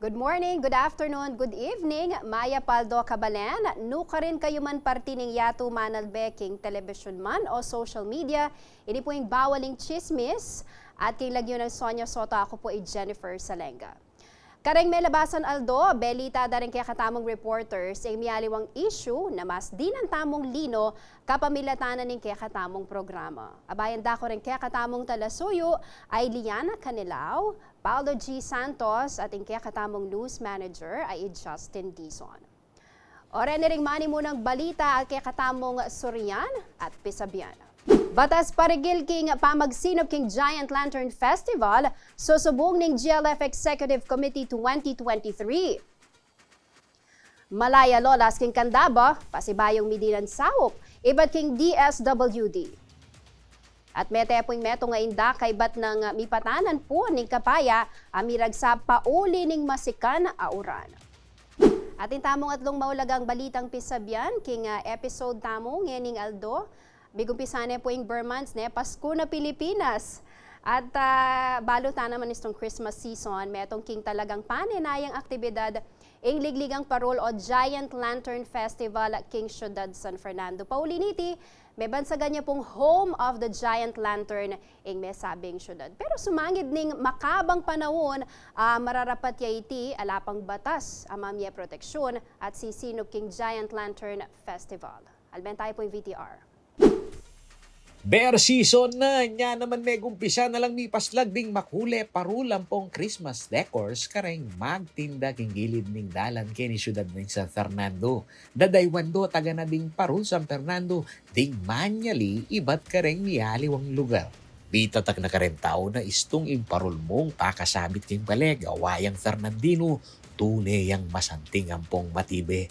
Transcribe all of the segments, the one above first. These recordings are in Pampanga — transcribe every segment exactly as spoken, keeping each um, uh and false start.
Good morning, good afternoon, good evening, mayap a aldo, kabalen. Nukarin kayu man parti ning yatu manalbe king television man o social media, ini pu ing Bawal ing Tsismis, at king lagyu nang Sonia Soto, aku pu i Jennifer Salenga. Kareng melabasan aldo, belita da ring kekatamung reporters ing mialiwang issue na mas dinan tamung lino kapamilatan na ning kekatamung programa. Abayan da ku ring kekatamung talasuyu a i Liana Canelao, Paulo G Santos, at ing kekatamung news manager a i Justin Dizon. O reni ring manimunang balita a kekatamung surian at pisabian. Batas parigil king pamagsinup king Giant Lantern Festival, susubung ning G L F Executive Committee twenty twenty-three. Malaya Lolas king Candaba, pasibayung midinan saup ibat king D S W D. At mete pu ing metung a inda kaybat nang mipatanan pu ning kapaya a miragsa pauli ning masikan a uran. Atin tamung atlung maulagang balitang pisabian king, ah, episode tamu ngening aldo. Migumpisa ne pu ing Ber Months, ne, Pasko na Pilipinas. At, ah, balu ta naman istung Christmas season, metung king talagang panenayang aktibidad ing Ligligang Parul o Giant Lantern Festival king siyudad San Fernando. Pauli niti, mebansagan ya pung home of the Giant Lantern ing mesabing siyudad. Pero sumangid ning makabang panaun, ah, mararapat ya iti, ala pang batas a mamie proteksyun at sisinup king Giant Lantern Festival. Alben tayu pu ing V T R. Ber season na, nya naman megumpisa na lang mipaslag ding makule parul ampong Christmas decors kareng magtinda king gilid ning dalan keni siyudad ning San Fernando. Dadaywan do taga na ding parul San Fernando ding manyali ibat kareng mialiwang lugar. Mitatak na kareng tau na istung ing parul mung pakasabit king bale gawa yang Fernandino, tune yang masanting ampong matibe.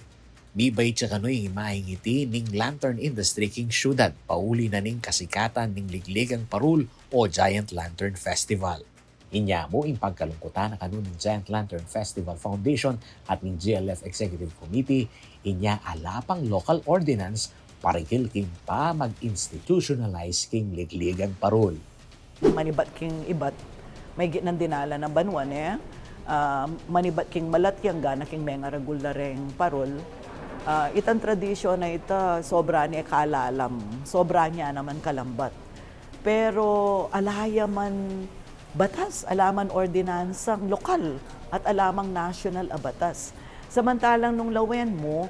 Mibait ya kanu ing imaheng iti ning lantern industry king siyudad, pauli na ning kasikatan ning Ligligang Parul o Giant Lantern Festival. Inya mu ing pagkalungkutan na kanu ning Giant Lantern Festival Foundation at ning G L F Executive Committee, inya ala pang local ordinance parigil king pamag-institutionalize king Ligligang Parul. Manibat king ibat, maigit nang dinalan a banua, ne? Ah, manibat king malatya, ngana king mengaragul da reng parul. Ah, itang tradisyon a ita, sobra ne kalalam, sobra ne naman kalambat. Pero ala ya man batas, ala man ordinansang lokal, at ala mang nasyonal a batas. Samantalang nung lawen mu,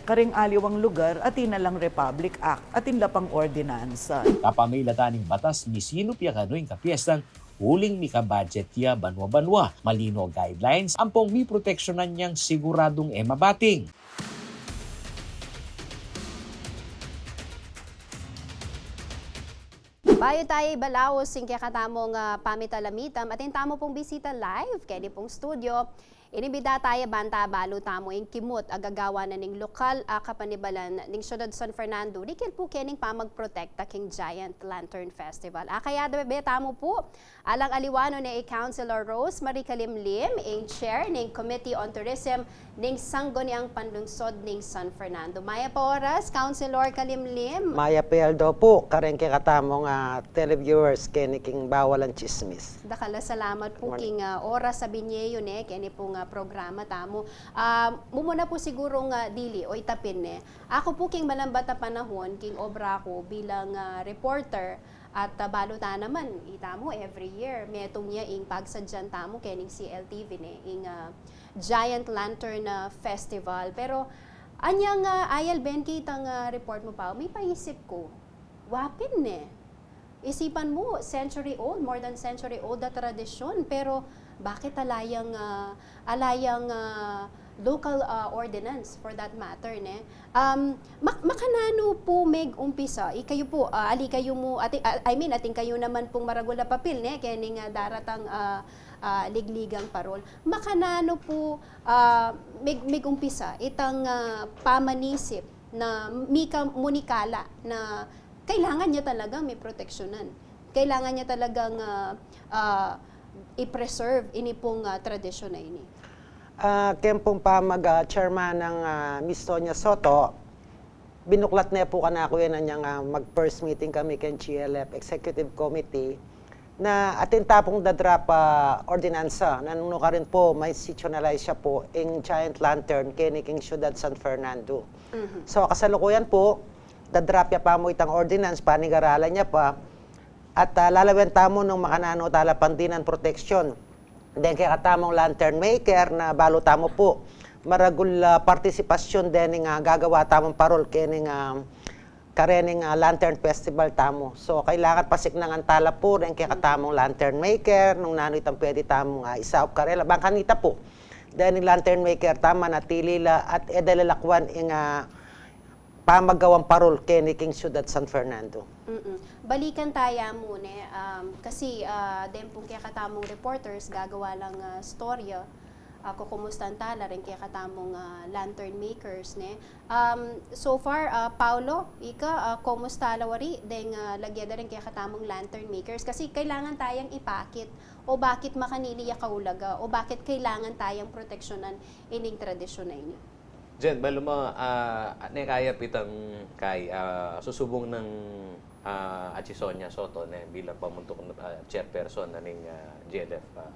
karing aliwang lugar, atin na lang Republic Act, atin la pang ordinansa. Kapamilatan ning batas, misinup ya kanu ing kapiestan uling mikabudget ya banua-banua. Malino guidelines ampong miproteksyonan yang siguradung e mabating. Bayu tayu ibalaus ing kekatamung, ah, pamitalamitam, atin tamu pung bisita live keni pung studio. Inimbita taya banta balu tamu ing kimut a gagawan na ning lokal a kapanibalan ning Siyudad San Fernando dikil pu kening pamagprotekta king Giant Lantern Festival. Akayada be tamu pu, alang aliwa nu ne i Councilor Rose Marie Calimlim, ing chair ning Committee on Tourism ning Sangguniang Panlungsod ning San Fernando. Mayap a oras, Councilor Calimlim. Mayap a aldo pu kareng kekatamung, ah, televiewers keni king Bawal ing Tsismis. Dakal a salamat pu king, ah, oras a binye yu ne keni pung, ah, programa tamu. Ah, mumuna pu sigurung, ah, dili o itapin ne. Aku pu king malambat a panahun king obra ku bilang, ah, reporter at, ah, balu ta naman, itamu every year metung ya ing pagsadyan tamu kening C L T V ne, ing, ah, Giant Lantern, ah, Festival. Pero anyang, ah, ayal ben kitang, ah, report mu pa, mipaisip ku, wa pin ne. Isipan mu, century old, more than century old a tradisyon, pero bakit ala yang, ah, ala yang, ah, local, ah, ordinance for that matter, ne? Um, mak-, makananu pu megumpisa, ikayu pu, ah, ali kayu mu, ati-, ah, I mean, atin kayu naman pung maragul a papil, ne, kening, ah, daratang, ah, ah, Ligligang Parul. Makananu pu, ah, meg-, megumpisa itang, ah, pamanisip na mika munikala na kailangan ya talagang miproteksyonan. Kailangan ya talagang, ah, ah, i-preserve ini pung, ah, tradisyon a ini. Ah, keng pung pamag, ah, chairman nang, ah, Miss Sonia Soto, binuklat ne pu kanaku yan anyang, ah, mag-first meeting kami keng G L F Executive Committee. Na atin ta pung dadrap a ordinansa, na nung nukarin pu, ma-institutionalize ya pu ing giant lantern keni king Syudad San Fernando. Mhm. So, kasalukuyan pu, dadrap ya pa mu itang ordinance, panigaralan ya pa, at, ah, lalawen tamu nung makananu tala pang dinan proteksyon deng kekatamung lantern maker na balu tamu pu maragul, ah, partisipasyon dening, ah, gagawa tamung parol kening, ah, karening, ah, Lantern Festival tamu. So, kailangan pasiknangan tala pu reng kekatamung lantern maker, nung nanu itang pwede tamung, ah, isaup karela. Bang kanita pu, dening lantern maker tamu, manatili la at e da la lakwan ing, ah, pamagawang parol keni king Syudad San Fernando. Mm-mm. Balikan taya mu ne, um, kasi, ah, den pung kekatamung reporters, gagawa lang, ah, storya, ah, kukumustan tala reng kekatamung, ah, lantern makers, ne? Um, so far, ah, Paulo, ika, ah, kumusta la wari deng, ah, lagya da reng kekatamung lantern makers? Kasi kailangan tayang ipakit, o bakit makanini ya kaulaga, o bakit kailangan tayang proteksyonan ining tradisyon a ini? Jen, balu mu, ah, ne kaya pitang kai, ah, susubung nang, ah, Atchi Sonia Soto, ne, bilang pamuntuk na, ah, chairperson na ning, ah, G L F, ah,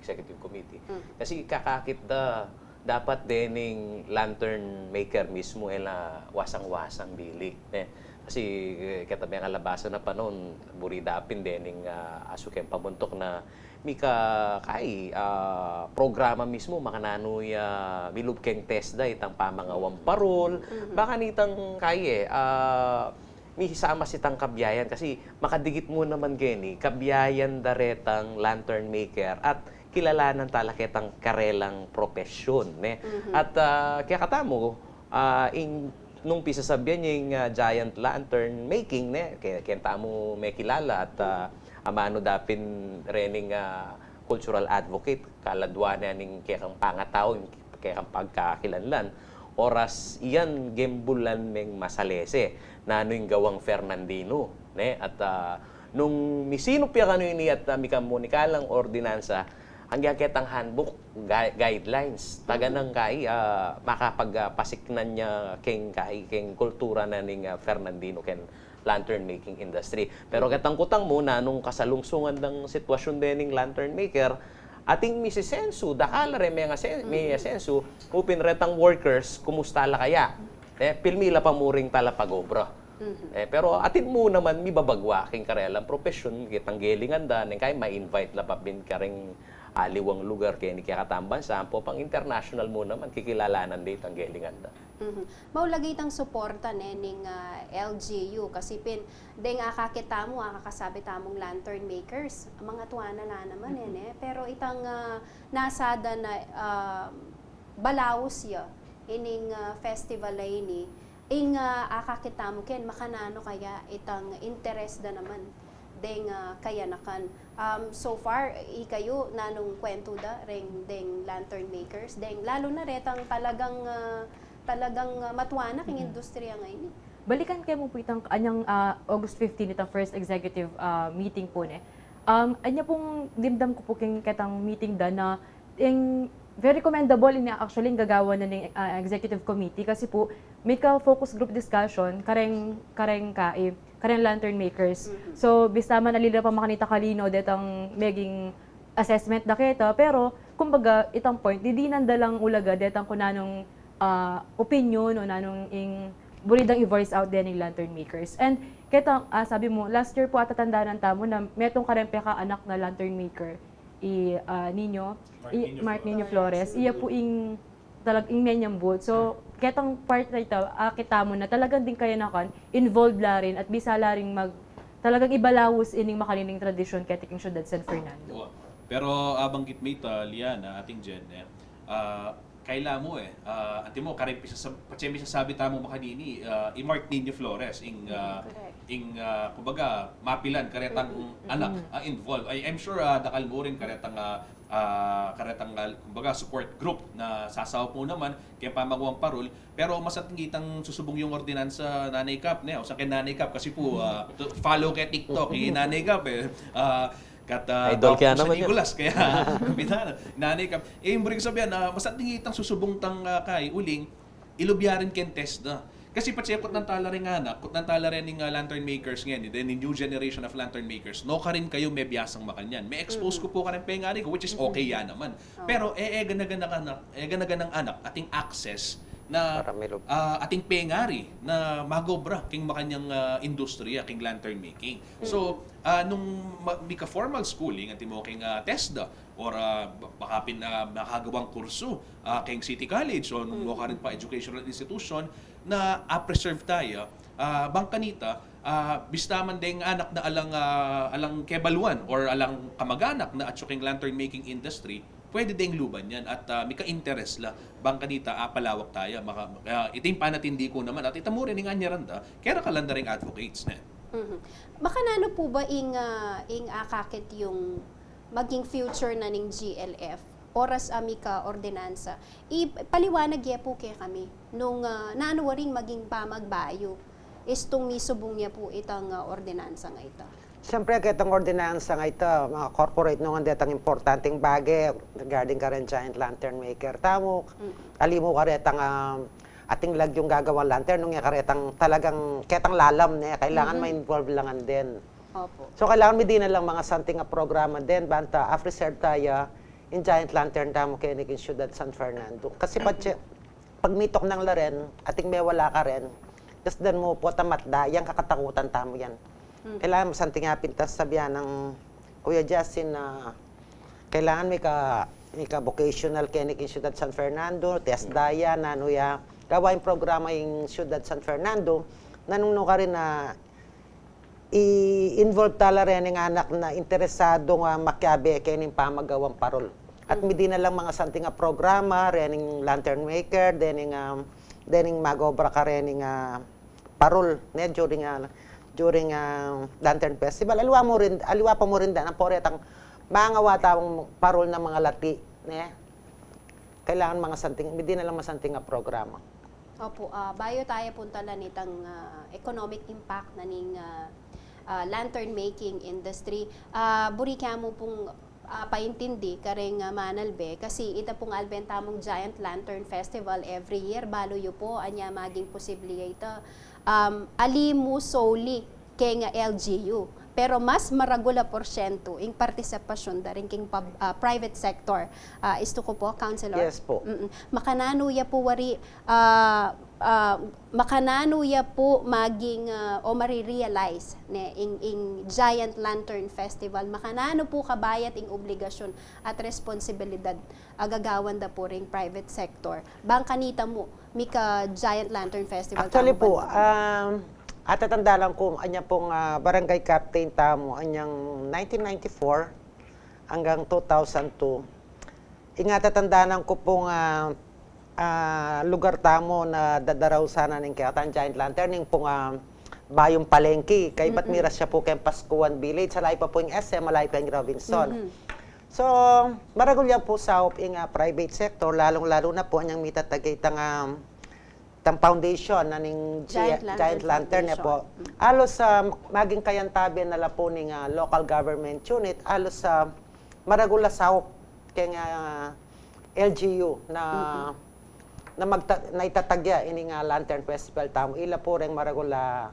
Executive Committee. Mm. Kasi kakakit da, dapat dening lantern maker mismu e la wasang-wasang bili, ne. Kasi, eh, keta meng alabasan a panaun, buri da pin dening, ah, asu keng pamuntuk na mika kai, ah, programa mismu, makananu ya milub keng TESDA itang pamangawang parol. Mhm. Bang kanitang kai, eh, ah, misama sitang kabiayan, kasi makadikit mu naman keni, kabiayan da retang lantern maker at kilalanan tala ketang karelang propesyon, ne? Mhm. At, ah, kaya katamu, ah, ing, nung pisasabyan ya ing, ah, giant lantern making, ne? Kaya, kaya tamu mekilala at, ah, amanu da pin rening, ah, cultural advocate, kaladwa na ning kekang pangatau, kekang pagkakilanlan. Oras iyan, gembulan meng masalese, nanu ing gawang Fernandino, ne? At, ah, nung misinup ya kanu ini at, ah, mikamunikalang ordinansa, anggang ketang handbook, gui-, guidelines, taga nang kai, ah, makapag, ah, pasiknan ya keng kai, keng kultura na ning, ah, Fernandino, keng lantern making industry. Pero ketang kutang mu, nanung kasalungsungan dang sitwasyun dening lantern maker, ating misisensu, dakal la reng meng asen-, measensu, upin retang workers, kumusta la kaya? Eh, pilmi la pa mu ring talapag-obra. Mhm. Eh, pero atin mu naman mibabagwa king karelang propesyun, ketang gelingan da, neng kai ma-invite la pa pin kareng aliwang lugar keni kekatang bansa, ampo pang international mu naman, kikilalanan da itang gelingan da. Mhm. Maulaga itang suporta, ne, ning, ah, L G U, kasi pin, deng akakit tamu, akakasabi tamung lantern makers, mangatwa na la naman, e, ne? Pero itang, ah, nasada na, ah, balaus ya ining, ah, festival a ini, ing, ah, akakit tamu ken, makananu kaya itang interes da naman deng, ah, kayanakan. Um, so far, ikayu, nanung kwentu da reng deng lantern makers, deng, lalu na retang talagang, ah, talagang, ah, matwa na king industriya ngeni? Balikan ke mu pu itang anyang, ah, August fifteen, itang first executive, ah, meeting pu, ne. Um, anya pung dimdam ku pu king ketang meeting da na ing very commendable ini, actually, ing gagawan na ning, ah, executive committee kasi pu mika focus group discussion kareng, kareng kai, kareng lantern makers. Mhm. So, bista man ali la pa makanita kalino detang meging assessment da keta, pero, kumbaga, itang point, didinan da lang ulaga detang kung nanung, ah, opinion o nanung ing buri dang i-voice out dening lantern makers. And ketang, ah, sabi mu, last year pu ata tandanan tamu na metung kareng pekaanak na lantern maker, i, ah, Nino, Mark i Nino Mark Nino Flores. Flores. Iya pu ing talag-, ing menyambut. So, ketang part na ita, akit tamu na talagang ding kayanakan, involved la rin at bisa la ring mag-, talagang ibalaus ining makanining tradisyon keti king Syudad San Fernando. Wa-, pero abanggit me ita, Liana, ating Jen, e, ah, kaila mu, e, ah, anti mu, kareng pisasab-, patse misasabi tamu makanini, ah, i Mark Nino Flores, ing, ah, mm, correct, ing, ah, kumbaga, mapilan, karetang, mm-mm, anak, mm-mm, ah, involved. I, I'm sure, ah, dakal mu rin karetang, ah, ah, karetang, ah, kumbaga, support group na sasaup mu naman keng pamagawang parol, pero masanting itang susubung yung ordinansa, Nanay Cap, ne? O sa kay Nanay Cap, kasi pu, ah, to-, follow kaya TikTok, i Nanay Cap, e. Ah, kat, ah, idol kaya naman yan. Nicolas, kaya, Kapitan, Nanay Cap. E, yung buri kung sabihan, ah, masanting itang susubung tang, ah, kai, uling, ilub ya rin keng TESDA. Kasi patse kutnan tala ring anak, kutnan tala ring, ah, lantern makers ngeni, then the new generation of lantern makers, nukarin kayu mebiasang makanyan. Me-expose ku pu karing pengari ku, which is okay ya naman. Pero, e, e gana-ganang anak, e gana-ganang anak ating access na, ah, ating pengari na mag-obra king makanyang, ah, industriya, king lantern making. So, ah, nung ma-, mika-formal schooling, antimo king, ah, TESDA, or, ah, ba-, baka pin, ah, makagawang kursu, ah, king City College, o nung nukarin pa educational institution, na a-preserve taya, ah, bang kanita, ah, bista man deng anak na alang, ah, alang kebaluan or alang kamag-anak na atsu king lantern making industry, pwede deng luban yan at, ah, mika-interest la. Bang kanita, apalawak taya, maka-, ah, iti ing panatindi ku naman, at ita mu rin ing anyaran da, kaya kalandaring advocates na. Mhm. Makananu pu ba ing, ah, ing akakit yung maging future na ning G L F? Oras a mika-ordinansa. Ipaliwanag ye pu kekami nung, ah, nanu waring maging pamagbayu istung misubung ya pu itang, ah, ordinansa nga ita. Siyempre, ketang ordinansa nga ita, ma-corporate nung detang importanteng bage regarding karing giant lantern maker tamu. Mm. Ali mu karetang, ah, ating lagyung gagawang lantern, nung ya karetang talagang ketang lalam ne, kailangan ma-involve la ngan din. Opo. So, kailangan mi dinan lang mga santing a programa din, banta a-preserve taya ing giant lantern tamu keni king Ciudad San Fernando. Kasi patse, pag mituknang la rin, ating mewala karin, kasdan mu pu tamat da, yang kakatakutan tamu yan. Kailangan masanting a pintas sabian nang Kuya Justin na kailangan mika, mika-vocational keni king Ciudad San Fernando, TESDA ya, nanu ya, gawa ing programa ing Ciudad San Fernando, nanung nukarin na i-involve tala rening anak na interesadung, ah, makiabe kening pamagawang parol. At mi dinan lang mga santing a programa, rening lantern maker, dening, um, dening mag-obra karening, ah, parol, ne, during, ah, during, ah, lantern festival. Aliwa mu rin, aliwa pa mu rin dan, ampo retang mangawa tang parol na mga lati, ne. Kailangan mga santing, mi dinan lang mga santing a programa. Opo, ah, bayu taya puntalan itang, ah, economic impact na ning, ah, ah, lantern making industry. Ah, buri ke mu pung, ah, paintindi kareng, ah, manalbe, kasi ita pung alben tamung Giant Lantern Festival every year, balu yu pu, anya maging posible ya ita, um, ali mu solely keng L G U. Pero mas maragul a porsyentu ing partisipasyun da rin king pub-, ah, private sector. Ah, istu ku pu, Councilor? Yes po. Mm-mm. Makananu ya pu wari, ah, ah, makananu ya pu maging, ah, o mare-realize, ne, ing, ing Giant Lantern Festival? Makananu pu kabayat ing obligasyun at responsibilidad a gagawan da pu ring private sector? Bang kanita mu, mika Giant Lantern Festival tamu, pu, um, atatandanan ku, anya pung, ah, barangay captain tamu, anyang nineteen ninety-four hanggang two thousand two. Ing atatandanan ku pung, ah, ah, lugar tamu na dadaraw sana ning kekatang Giant Lantern, ning pung, ah, Bayung Palengki, kaibat miras ya pu keng Pascuan Village, alayu pa pu ing S M, alayu pa ing Robinson. So, maragul ya pu saup ing, ah, private sector, lalung-lalu na pu anyang mitatag itang, ah, tang foundation na ning Gi-, Giant Lantern Foundation. Giant Lantern, e pu. Alos, ah, maging kayantabe na la pu ning, ah, local government unit, alos, ah, maragul a saup keng, ah, L G U na, na magta-, na itatag ya ining, ah, Lantern Festival tamu. Ila pu reng maragul a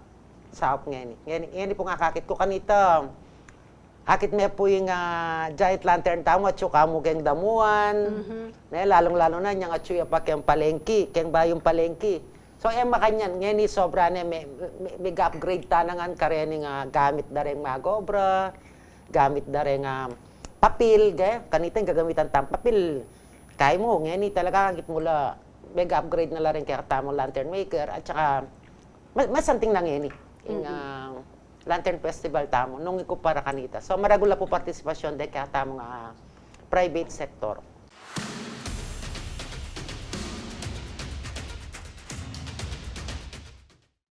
saup ngeni. Ngeni, ngeni pung akakit ku kanita. Akit me pu ing, ah, Giant Lantern tamu, atsu ka mu keng damuan. Ne, lalung-lalu na, nyang atsu ya pa keng palengki, keng Bayung Palengki. So, e makanyan, ngeni sobra ne, me, me, meg-upgrade ta na ngan karening, ah, gamit da reng mag-obra, gamit da reng, ah, papil, ge, kanita ing gagamitan tang papil. Kaya mu, ngeni talaga, akit mu la, meg-upgrade na la reng kekatamung lantern maker, at saka, ma-, masanting na ngeni ing, ah, Lantern Festival tamu, nung ikumpara kanita. So, maragul la pu partisipasyon deng kekatamung, ah, private sector.